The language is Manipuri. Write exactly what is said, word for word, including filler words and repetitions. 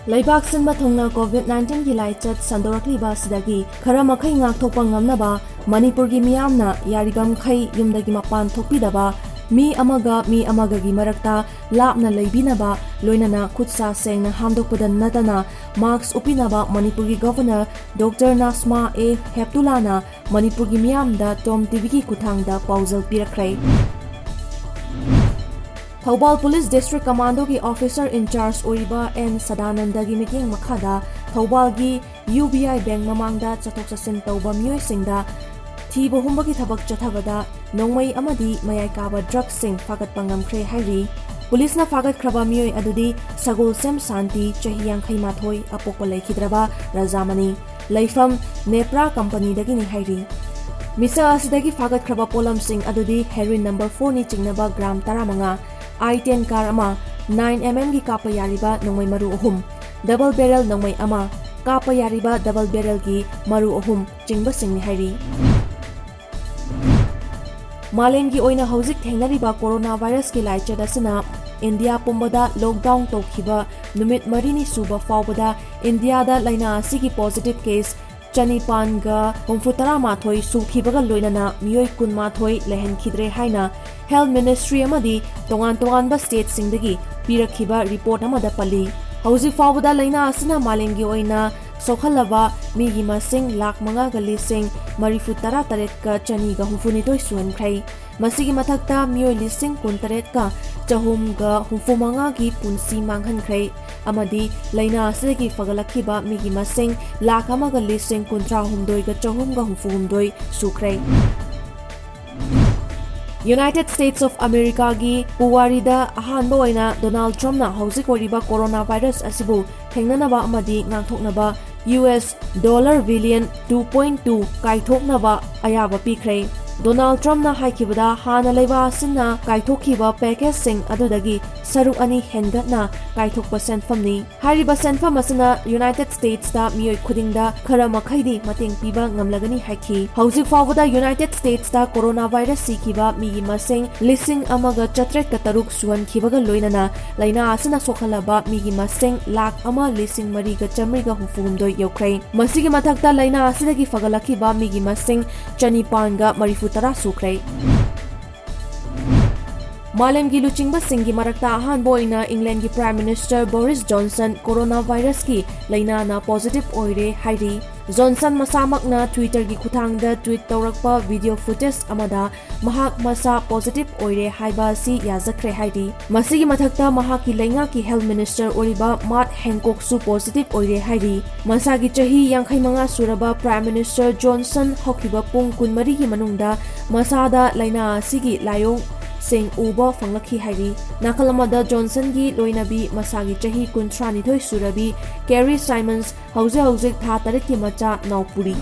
ꯂꯩꯕꯥꯛ ꯁꯤꯟꯕ ꯊꯨꯡꯅ COVID nineteenꯒꯤ ꯂꯥꯏꯆꯠ ꯁꯟꯗꯣꯔꯛꯂꯤꯕ ꯑꯁꯤꯗꯒꯤ ꯈꯔ ꯃꯈꯩ ꯉꯥꯛꯊꯣꯛꯄ ꯉꯝꯅꯕ ꯃꯅꯤꯄꯨꯔꯒꯤ ꯃꯤꯌꯥꯝꯅ ꯌꯥꯔꯤꯕꯃꯈꯩ ꯌꯨꯝꯗꯒꯤ ꯃꯄꯥꯟ ꯊꯣꯛꯄꯤꯗꯕ, ꯃꯤ ꯑꯃꯒ ꯃꯤ ꯑꯃꯒꯒꯤ ꯃꯔꯛꯇ ꯂꯥꯞꯅ ꯂꯩꯕꯤꯅꯕ, ꯂꯣꯏꯅꯅ ꯈꯨꯠ ꯁꯥ ꯁꯦꯡꯅ ꯍꯥꯝꯗꯣꯛꯄꯗ ꯅꯠꯇꯅ mask ꯎꯞꯄꯤꯅꯕ ꯃꯅꯤꯄꯨꯔꯒꯤ Governor Doctor ꯅꯥꯁꯃꯥ ꯑꯦ ꯍꯦꯞꯇꯨꯂꯥꯅ ꯃꯅꯤꯄꯨꯔꯒꯤ ꯃꯤꯌꯥꯝꯗ ꯇꯣꯝ ꯇꯤꯚꯤꯒꯤ ꯈꯨꯠꯊꯥꯡꯗ ꯄꯥꯎꯖꯦꯜ ꯄꯤꯔꯛꯈ꯭ꯔꯦ꯫ ꯊꯧꯕꯥꯜ Police District Commandoꯒꯤ Officer in Charge ꯑꯣꯏꯔꯤꯕ ꯑꯦꯟ ꯁꯗꯥꯅꯟꯗꯒꯤ ꯃꯤꯠꯌꯦꯡ ꯃꯈꯥꯗ ꯊꯧꯕꯥꯜꯒꯤ UBI Bank ꯃꯃꯥꯡꯗ ꯆꯠꯊꯣꯛ ꯆꯠꯁꯤꯟ ꯇꯧꯕ ꯃꯤꯑꯣꯏꯁꯤꯡꯗ ꯊꯤꯕ ꯍꯨꯝꯕꯒꯤ ꯊꯕꯛ ꯆꯠꯊꯕꯗ ꯅꯣꯡꯃꯩ ꯑꯃꯗꯤ ꯃꯌꯥꯏ ꯀꯥꯕ drugsꯁꯤꯡ ꯐꯥꯒꯠꯄ ꯉꯝꯈ꯭ꯔꯦ ꯍꯥꯏꯔꯤ꯫ ꯄꯨꯂꯤꯁꯅ ꯐꯥꯒꯠꯈ꯭ꯔꯕ ꯃꯤꯑꯣꯏ ꯑꯗꯨꯗꯤ ꯁꯒꯣꯜꯁꯦꯝ ꯁꯥꯟꯇꯤ, ꯆꯍꯤ ꯌꯥꯡꯈꯩ ꯃꯥꯊꯣꯏ, ꯑꯄꯣꯛꯄ ꯂꯩꯈꯤꯗ꯭ꯔꯕ ꯔꯖꯥꯃꯅꯤ, ꯂꯩꯐꯝ ꯅꯦꯄ꯭ꯔꯥ ꯀꯝꯄꯅꯤꯗꯒꯤꯅꯤ ꯍꯥꯏꯔꯤ꯫ ꯃꯤꯁꯛ ꯑꯁꯤꯗꯒꯤ ꯐꯥꯒꯠꯈ꯭ꯔꯕ ꯄꯣꯠꯂꯝꯁꯤꯡ ꯑꯗꯨꯗꯤ heroin number fourꯅꯤ ꯆꯤꯡꯅꯕ gram ꯇꯔꯥꯃꯉꯥ, I ten car ꯑꯃ, nine MM ꯒꯤ ꯀꯥꯞꯄ ꯌꯥꯔꯤꯕ ꯅꯣꯡꯃꯩ ꯃꯔꯨ ꯑꯍꯨꯝ, double barrel ꯅꯣꯡꯃꯩ ꯑꯃ, ꯀꯥꯞꯄ ꯌꯥꯔꯤꯕ double barrelꯒꯤ ꯃꯔꯨ ꯑꯍꯨꯝ ꯆꯤꯡꯕꯁꯤꯡꯅꯤ ꯍꯥꯏꯔꯤ꯫ ꯃꯥꯂꯦꯝꯒꯤ ꯑꯣꯏꯅ ꯍꯧꯖꯤꯛ ꯊꯦꯡꯅꯔꯤꯕ ꯀꯣꯔꯣꯅꯥ ꯚꯥꯏꯔꯁꯀꯤ ꯂꯥꯏꯆꯠ ꯑꯁꯤꯅ ꯏꯟꯗꯤꯌꯥ ꯄꯨꯝꯕꯗ lockdown ꯇꯧꯈꯤꯕ ꯅꯨꯃꯤꯠ ꯃꯔꯤꯅꯤ ꯁꯨꯕ ꯐꯥꯎꯕꯗ ꯏꯟꯗꯤꯌꯥꯗ ꯂꯥꯏꯅꯥ ꯑꯁꯤꯒꯤ positive case ꯆꯅꯤꯄꯥꯟꯒ ꯍꯨꯝꯐꯨꯇꯔꯥ ꯃꯥꯊꯣꯏ ꯁꯨꯈꯤꯕꯒ ꯂꯣꯏꯅꯅ ꯃꯤꯑꯣꯏ ꯀꯨꯟꯃꯥꯊꯣꯏ ꯂꯩꯍꯟꯈꯤꯗ꯭ꯔꯦ ꯍꯥꯏꯅ Health Ministry ꯑꯃꯗꯤ ꯇꯣꯉꯥꯟ ꯇꯣꯉꯥꯟꯕ stateꯁꯤꯡꯗꯒꯤ ꯄꯤꯔꯛꯈꯤꯕ report ꯑꯃꯗ ꯄꯜꯂꯤ꯫ ꯍꯧꯖꯤꯛ ꯐꯥꯎꯕꯗ ꯂꯥꯏꯅꯥ ꯑꯁꯤꯅ ꯃꯥꯂꯦꯝꯒꯤ ꯑꯣꯏꯅ ꯁꯣꯛꯍꯜꯂꯕ ꯃꯤꯒꯤ ꯃꯁꯤꯡ ꯂꯥꯈ ꯃꯉꯥꯒ ꯂꯤꯁꯤꯡ ꯃꯔꯤꯐꯨ ꯇꯔꯥ ꯇꯔꯦꯠꯀ ꯆꯅꯤꯒ ꯍꯨꯝꯐꯨꯅꯤꯊꯣꯏ ꯁꯨꯍꯟꯈ꯭ꯔꯦ꯫ ꯃꯁꯤꯒꯤ ꯃꯊꯛꯇ ꯃꯤꯑꯣꯏ ꯂꯤꯁꯤꯡ ꯀꯨꯟꯇꯔꯦꯠꯀ ꯆꯍꯨꯝꯒ ꯍꯨꯝꯐꯨꯃꯉꯥꯒꯤ ꯄꯨꯟꯁꯤ ꯃꯥꯡꯍꯟꯈ꯭ꯔꯦ ꯑꯃꯗꯤ ꯂꯥꯏꯅꯥ ꯑꯁꯤꯗꯒꯤ ꯐꯒꯠꯂꯛꯈꯤꯕ ꯃꯤꯒꯤ ꯃꯁꯤꯡ ꯂꯥꯈ ꯑꯃꯒ ꯂꯤꯁꯤꯡ ꯀꯨꯟꯊ꯭ꯔꯥꯍꯨꯝꯗꯣꯏꯒ ꯆꯍꯨꯝꯒ ꯍꯨꯝꯐꯨꯍꯨꯝꯗꯣꯏ ꯁꯨꯈ꯭ꯔꯦ꯫ United States of Americaꯒꯤ ꯄꯨꯋꯥꯔꯤꯗ ꯑꯍꯥꯟꯕ ꯑꯣꯏꯅ Donald Trumpꯅ ꯍꯧꯖꯤꯛ ꯑꯣꯏꯔꯤꯕ ꯀꯣꯔꯣꯅꯥ ꯚꯥꯏꯔꯁ ꯑꯁꯤꯕꯨ ꯊꯦꯡꯅꯅꯕ ꯑꯃꯗꯤ ꯉꯥꯛꯊꯣꯛꯅꯕ US dollar billion two point two ꯀꯥꯏꯊꯣꯛꯅꯕ ꯑꯌꯥꯕ ꯄꯤꯈ꯭ꯔꯦ꯫ ꯗꯣꯅꯥꯜꯗ ꯇ꯭ꯔꯝꯞꯅ ꯍꯥꯏꯈꯤꯕꯗ, ꯍꯥꯟꯅ ꯂꯩꯕꯥꯛ ꯑꯁꯤꯅ ꯀꯥꯏꯊꯣꯛꯈꯤꯕ ꯄꯦꯀꯦꯖꯁꯤꯡ ꯑꯗꯨꯗꯒꯤ ꯁꯔꯨꯛ ꯑꯅꯤ ꯍꯦꯟꯒꯠꯅ ꯀꯥꯏꯊꯣꯛꯄ ꯁꯦꯟꯐꯝꯅꯤ꯫ ꯍꯥꯏꯔꯤꯕ ꯁꯦꯟꯐꯝ ꯑꯁꯤꯅ ꯌꯨꯅꯥꯏꯇꯦꯗ ꯁ꯭ꯇꯦꯠꯁꯇ ꯃꯤꯑꯣꯏ ꯈꯨꯗꯤꯡꯗ ꯈꯔ ꯃꯈꯩꯗꯤ ꯃꯇꯦꯡ ꯄꯤꯕ ꯉꯝꯂꯒꯅꯤ ꯍꯥꯏꯈꯤ꯫ ꯍꯧꯖꯤꯛ ꯐꯥꯎꯕꯗ ꯌꯨꯅꯥꯏꯇꯦꯗ ꯁ꯭ꯇꯦꯠꯁꯇ ꯀꯣꯔꯣꯅꯥ ꯚꯥꯏꯔꯁ ꯁꯤꯈꯤꯕ ꯃꯤꯒꯤ ꯃꯁꯤꯡ ꯂꯤꯁꯤꯡ ꯑꯃꯒ ꯆꯥꯇ꯭ꯔꯦꯠꯀ ꯇꯔꯨꯛ ꯁꯨꯍꯟꯈꯤꯕꯒ ꯂꯣꯏꯅꯅ ꯂꯥꯏꯅꯥ ꯑꯁꯤꯅ ꯁꯣꯛꯍꯜꯂꯕ ꯃꯤꯒꯤ ꯃꯁꯤꯡ ꯂꯥꯈ ꯑꯃ ꯂꯤꯁꯤꯡ ꯃꯔꯤꯒ ꯆꯥꯃꯔꯤꯒ ꯍꯨꯝꯐꯨ ꯍꯨꯝꯗꯣꯏ ꯌꯧꯈ꯭ꯔꯦ꯫ ꯃꯁꯤꯒꯤ ꯃꯊꯛꯇ ꯂꯥꯏꯅꯥ ꯑꯁꯤꯗꯒꯤ ꯐꯒꯠꯂꯛꯈꯤꯕ ꯃꯤꯒꯤ ꯃꯁꯤꯡ ꯆꯅꯤꯄꯥꯟꯒ ꯃꯔꯤꯐꯨ ꯇꯔꯥ ꯁꯨꯈ꯭ꯔꯦ꯫ ꯃꯥꯂꯦꯝꯒꯤ ꯂꯨꯆꯤꯡꯕꯁꯤꯡꯒꯤ ꯃꯔꯛꯇ ꯑꯍꯥꯟꯕ ꯑꯣꯏꯅ ꯏꯪꯂꯦꯟꯒꯤ prime minister Boris Johnson corona ꯚꯥꯏꯔꯁꯀꯤ ꯂꯥꯏꯅꯥꯅ ꯄꯣꯖꯤꯇꯤꯚ ꯑꯣꯏꯔꯦ ꯍꯥꯏꯔꯤ꯫ ꯖꯣꯟꯁꯟ ꯃꯁꯥꯃꯛꯅ ꯇ꯭ꯋꯤꯇꯔꯒꯤ ꯈꯨꯠꯊꯥꯡꯗ ꯇ꯭ꯋꯤꯠ ꯇꯧꯔꯛꯄ ꯚꯤꯗꯤꯑꯣ ꯐꯨꯇꯦꯖ ꯑꯃꯗ ꯃꯍꯥꯛ ꯃꯁꯥ ꯄꯣꯖꯤꯇꯤꯚ ꯑꯣꯏꯔꯦ ꯍꯥꯏꯕ ꯑꯁꯤ ꯌꯥꯖꯈ꯭ꯔꯦ ꯍꯥꯏꯔꯤ꯫ ꯃꯁꯤꯒꯤ ꯃꯊꯛꯇ ꯃꯍꯥꯛꯀꯤ ꯂꯩꯉꯥꯛꯀꯤ ꯍꯦꯜꯊ ꯃꯤꯅꯤꯁꯇꯔ ꯑꯣꯏꯔꯤꯕ ꯃꯥꯠ ꯍꯦꯟꯀꯣꯛꯁꯨ ꯄꯣꯖꯤꯇꯤꯚ ꯑꯣꯏꯔꯦ ꯍꯥꯏꯔꯤ꯫ ꯃꯁꯥꯒꯤ ꯆꯍꯤ ꯌꯥꯡꯈꯩ ꯃꯉꯥ ꯁꯨꯔꯕ ꯄ꯭ꯔꯥꯏꯝ ꯃꯤꯅꯤꯁꯇꯔ ꯖꯣꯟꯁꯟ ꯍꯧꯈꯤꯕ ꯄꯨꯡ ꯀꯨꯟꯃꯔꯤꯒꯤ ꯃꯅꯨꯡꯗ ꯃꯁꯥꯗ ꯂꯥꯏꯅꯥ ꯑꯁꯤꯒꯤ ꯂꯥꯏꯑꯣꯡꯁꯤꯡ ꯎꯕ ꯐꯪꯂꯛꯈꯤ ꯍꯥꯏꯔꯤ꯫ ꯅꯥꯀꯜ ꯑꯃꯗ ꯖꯣꯟꯁꯟꯒꯤ ꯂꯣꯏꯅꯕꯤ ꯃꯁꯥꯒꯤ ꯆꯍꯤ ꯀꯨꯟꯊ꯭ꯔꯥꯅꯤꯊꯣꯏ ꯁꯨꯔꯕꯤ ꯀꯦꯔꯤ ꯁꯥꯏꯃꯟꯁ ꯍꯧꯖꯤꯛ ꯍꯧꯖꯤꯛ ꯊꯥ ꯇꯔꯦꯠꯀꯤ ꯃꯆꯥ ꯅꯥꯎꯄꯨꯔꯤ꯫